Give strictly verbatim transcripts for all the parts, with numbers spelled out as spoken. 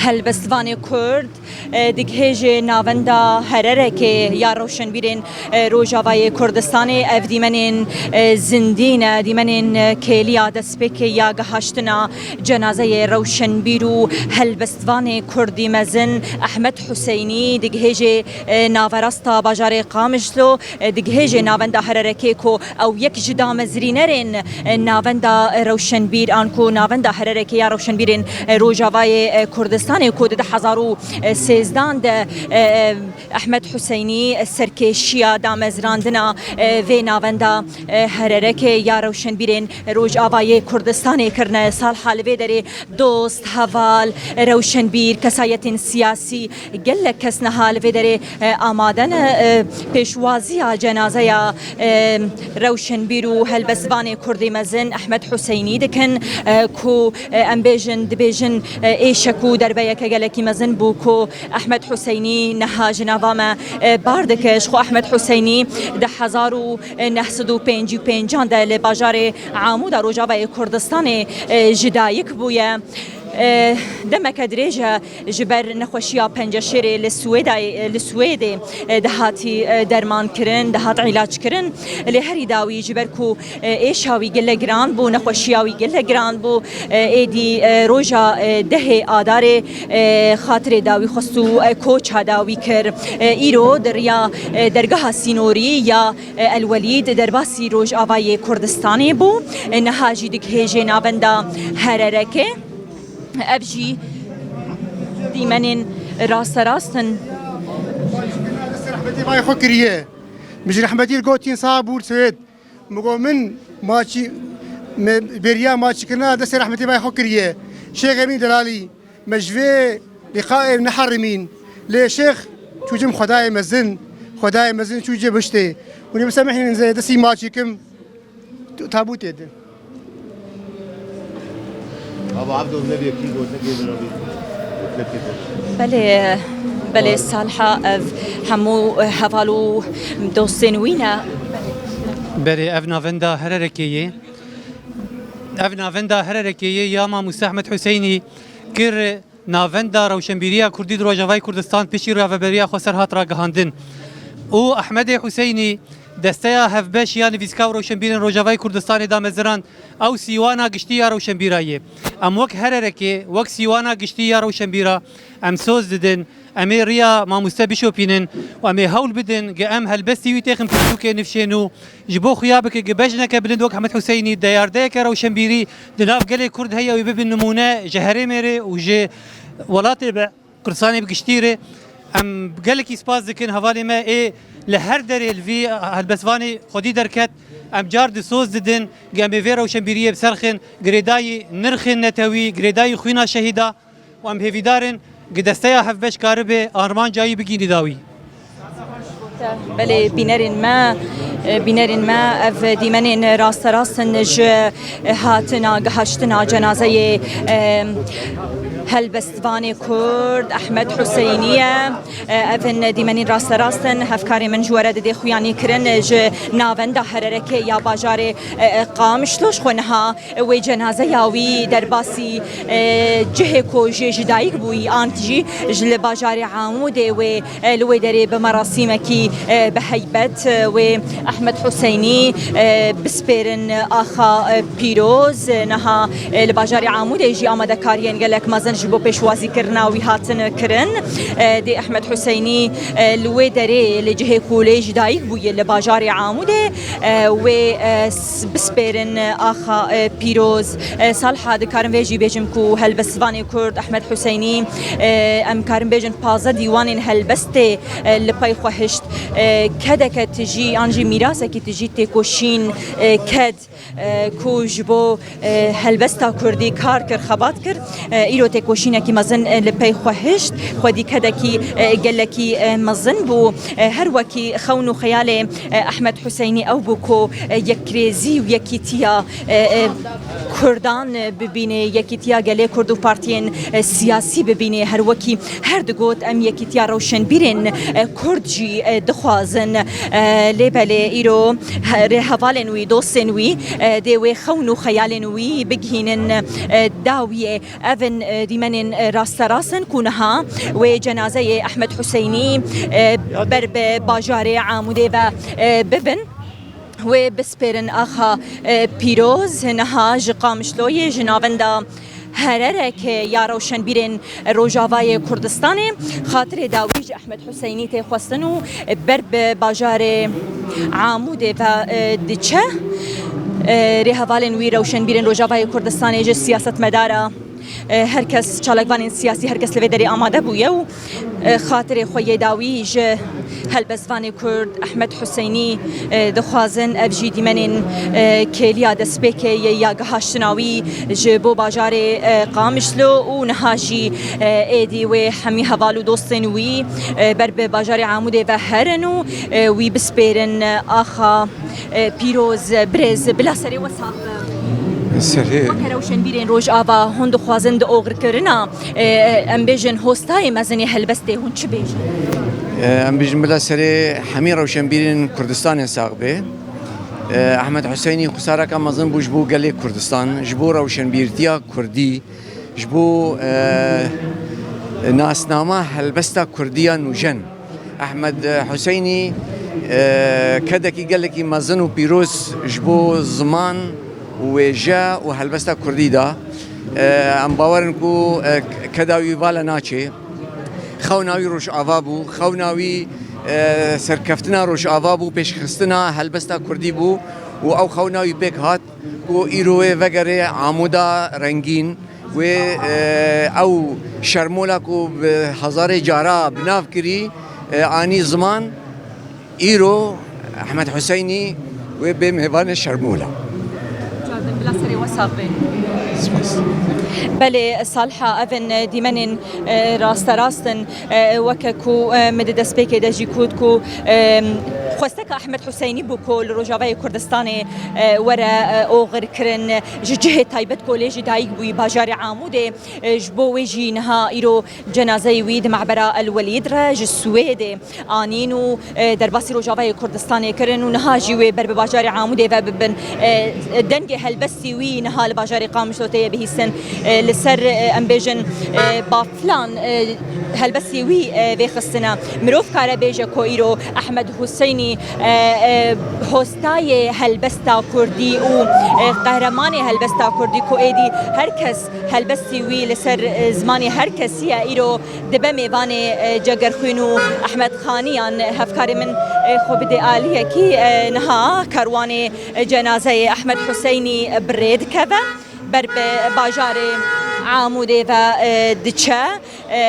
Helbestvanê Kurd, e, digihêje navenda Hererekê ya rewşenbîrên, e, Rojavayê Kurdistanê. Ev dîmenên, e, zindî ne, dîmenên, e, kêliya destpêkê ya gihaştina cenazeyê rewşenbîr û helbestvanê Kurdî mezin Ehmed Huseynî digihêje, e, naverasta bajarê Qamişlo, e, digihêje navenda Hererekê ku ew yek ji damezrînerên, e, navenda rewşenbîr an ku navenda Hererekê ya rewşenbîrên, e, Rojavayê, e, Kurdistanê ku di du hezar û sêzdan de, e, e, Ehmed Huseynî serkêşiya damezrandina, e, vê navenda, e, Hererekê ya rewşenbîrên Rojavayê Kurdistanê kirine. Salha li vê derê dost, heval, rewşenbîr, kesayetên siyasî, gelek kes niha li vê derê, e, amade ne, e, pêşwaziya cenazeya, e, rewşenbîr û helbestvanê Kurdî mezin Ehmed Huseynî dikin, e, ku, e, em bêjin, dibêjin, e, êşek û derbeyeke gelekî mezin bû ku Ehmed Huseynî niha ji nava me, e, bar dike. Ji xwe Ehmed Huseynî di hezar û neh sed û pêncî û pêncan de li bajarê Amûda Rojavayê Kurdistanê, e, ji dayik bûye. E, demeke dirêj e ji ber nexweşiya penceşêrê li Swêdayê, li Swêdê, e, dihatî, e, derman kirin, dihat îlac kirin. Lê herî dawî ji ber ku, e, êşa wî gelek giran bû, nexweşiya wî gelek giran bû, e, êdî, e, roja, e, dehê Adarê, e, xatirê dawî xwest û, e, koça dawî kir. E, îro di riya, e, dergeha sînorî ya, e, El Welîd derbasî Rojavayê Kurdistanê bû. E, niha jî digihêje navenda Hererekê. Ev jî dîmenên rasterast in. Rehmetê vay xwe kiriye. Min ji rehmetî gotîn saha bûr Swêd. Min got min maçî, me beriya maçîkirina destê rehmetê vay xwe kiriye. Şêx Emîn Delalî, me ji vê lîqayê neherimîn. Lê Şêx çû cem Xwedayê mezin, Xwedayê mezin çû cê biştê. Hûn ê bisemihînin zê destî maçî kim. Tu-, tabûtê din. Baba Abdo ne bir kim götüne gelir abi. Götüne gelir. Belê, belê, Salha, ev hemû, e, heval û dostên wî ne. Belê, ev navenda Hererekê ye. Ev navenda Hererekê ye ya Mamoste Ehmed Huseynî kir. Navenda rewşenbîriya Kurdî di Rojavayê Kurdistan piştî rêveberiya xweser hat ragihandin. Û Ehmedê Huseynî, desteya hevbeş ya nivîska û rewşenbîrên Rojavayê Kurdistanê damezirand, ew sîwana giştî ya rewşenbîra ye. Em wek Hererekê, wek sîwana giştî ya rewşenbîra, em soz didin, em ê riya mamoste bişopînin û em ê hewl bidin ge em helbestî wî têxin pirtûkê nifşên û ji bo xuya bike ge bejneke bilind wek Ehmed Huseynî, deyardeyeke rewşenbîrî di nav gelê Kurd heye, wê bibin nimûne ji herêmê re û ji welatê be, Kurdistanê bi giştî re. Em gelekî spas dikin hevalê me ê li her derê li vî helbestvanê xwedî derket. Em car di soz didin ge em ê vê rewşenbîriyê bi ser xin, girêdayî nirxên netewî, girêdayî xwîna şehîda. Û em hêvîdar in, gi desteya hevbeş karibe armanca wî bigihînî dawî. Belê, bînerên me, e, bînerên me, ev dîmenên rasterast in ji, e, hatina, gihaştina cenazeyê, e, helbestvanê Kurd Ehmed Huseynî ye. E, ev in dîmenên rasterast in, hevkarê min ji we re didê xuyanî kirin, e, ji navenda Hererekê ya bajarê, e, e, Qamişlo. Ji xwe niha wê cenazeya wî derbasî, e, cihê ku jê ji dayik bûyî an jî ji li bajarê Amûdê wê, e, li wê derê bi merasîmekî, e, bi heybet, e, wê Ehmed Huseynî, e, bispêrin axa, e, Pîroz. E, niha, e, li bajarê Amûdê jî amadekariyên gelek mezin ji bo pêşwazîkirina wî hatin kirin. E, dê Ehmed Huseynî, e, li wê derê li cihê ku lê ji dayik bûye li bajarê Amûdê, e, wê, e, s-, bispêrin axa, e, Pîroz. E, Salha, dikarim vê jî bêjim ku helbestvanê Kurd Ehmed Huseynî, e, em karin bêjin pazdeh dîwanên helbestê, e, li pey xwe hişt. E, kedeke tijî an jî mîrasekî tijî têkoşîn, e, ked, e, ku ji bo, e, helbesta Kurdî kar kir, xebat kir. E, îro têkoşînekî mezin, e, li pey xwe hişt. Xwedî kedekî, e, gelekî, e, mezin bû. E, her wekî xewn û xeyalê, e, Ehmed Huseynî ew bû ku, e, yekrêzî û yekîtiya, e, e, Kurdan, e, bibînê, yekîtiya gelê Kurd û partiyên, e, siyasî bibînê. Her wekî her digot, em yekîtiya rewşenbîrên, e, Kurd jî, e, dixwazin. E, lê belê îro he-, rêhevalên wî, dostên wî, e, dê wê xewn û xeyalên wî bigihînin, e, dawiyê. Ev in, e, Menên, e, rasterast in ku niha wê cenazeyê Ehmed Huseynî, e, ber bi bajarê Amûdê ve, e, bibin. Wê bispêrin axa, e, Pîroz, niha ji Qamişloyê, ji navenda Hererek ya rewşenbîrên Rojavayê Kurdistanê, xatirê dawî ji Ehmed Huseynî tê xwestin û ber bi bajarê Amûdê ve, e, diçe. E, rêhevalên wî rewşenbîrên Rojavayê Kurdistanê ji siyasetmedara, e, her kes, çalakvanên siyasî, her kes li vê derê amade bûye û, e, xatirê xwe yê dawî ji helbestvanê Kurd Ehmed Huseynî, e, dixwazin. Ev jî dîmenên, e, kêliya destpêkê ye ya gihaştina wî ji bo bajarê, e, Qamişlo û niha jî, e, êdî wê hemî heval û dostên wî, e, ber bi bajarê Amûdê ve herin û, e, wî bispêrin, e, axa, e, Pîroz, e, birêz, bila serê we sax be. Serê. Weke rewşenbîrên Rojava hûn dixwazin di oxirkirina, e, em bêjin hostayê mezinê helbestê hûn çi bêjin? E, em bêjin bila serê hemî rewşenbîrên Kurdistanê sax be. E, Ehmed Huseynî xusareka mezin bû ji bo gelê Kurdistan, ji bo rewşenbîrtiya Kurdî, ji bo, e, nasnama helbesta Kurdî ya nûjen. Ehmed Huseynî, e, kedekî gelekî mezin û pîroz ji bo ziman û wêje û helbesta Kurdî da. E, em bawer in ku, e, keda wî vale naçê. Xewna wî Rojava bû, xewna wî, e, serkeftina Rojava bû, pêşxistina helbesta Kurdî bû û ew xewna wî pêk hat ku îro wê vegere Amûda rengîn. Wê, e, ew şermola ku bi hezarê cara bi nav kirî, e, anî ziman, îro Ehmed Huseynî wê bê mêvanê şermola. Cardin bila serê we sax be. Spas. Belê, Salha, ev in, e, dîmenên, e, rasterast in, e, weke ku, e, min di destpêkê de jî got ku, e, xwesteka Ehmed Huseynî bû ku li Rojavayê Kurdistanê, e, were, e, oxirkirin, ji cihê taybet ku lê jî dayik bûyî bajarê Amûdê. E, ji bo wê jî niha îro cenazeyê wî di mebera El Welîd re ji Swêdê anîn û, e, derbasî Rojavayê Kurdistanê kirin û niha jî wê ber bi bajarê Amûdê ve bibin. E, dengê helbestî wî niha li bajarê Qamişlo tê bihîstin. E, li ser, e, em bêjin, e, baflan, e, helbestî wî, e, vêxistine. Mirov kare bêje ku îro Ehmed Huseynî, e, e, hostayê helbesta Kurdî û, e, qehremanê helbesta Kurdî ku êdî her kes helbestî wî li ser, e, zimanê her kesî ye, îro dibe mêvanê, e, Cegerxwîn û Ehmed Xaniyan. Hevkarê min, e, xwe bidê aliyekî, e, niha kerwanê, e, cenazeyê Ehmed Huseynî, e, bi rê dikeve. Ber bi bajarê Amûdê ve, e, diçe. E,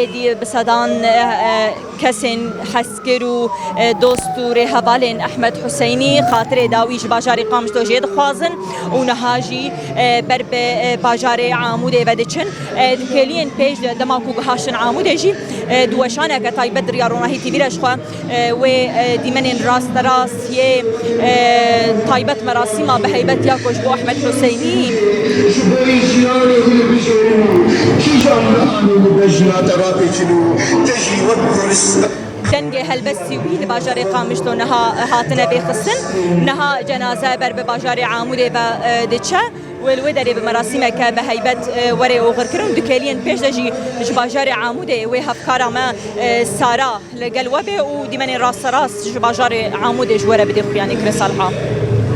êdî bi sedan, e, e, kesên heskir û, e, dost û rêhevalên Ehmed Huseynî xatirê dawî ji bajarê Qamişlo jê dixwazin û niha jî, e, ber bi, e, bajarê Amûdê ve diçin. E, di kêliyên pêş de dema ku gihaştin Amûdê jî, e, di weşaneke taybet di riya Ronahî T V re ji xwe, e, wê, e, dîmenên rasterast yê, e, taybet merasîma bi heybet ya ku ji bo Ehmed Huseynî. Ji bo wî jiyanê hûn bişêrin û kîjan li anî û bejna te rapêçin û te jî wek Kurdistanê. Dengê helbestî wî li bajarê Qamişlo niha hatine vêxistin. Niha cenaze ber bi bajarê Amûdê ve, e, diçe. Wê li wê derê bi merasîmeke bi heybet, e, were oxirkirin û di kêliyên pêş de jî ji bajarê Amûdê wê hevkara me, e, Sara li gel we be û dîmenên rasterast ji bajarê Amûdê ji we re bidê xuyanî kirin Salha.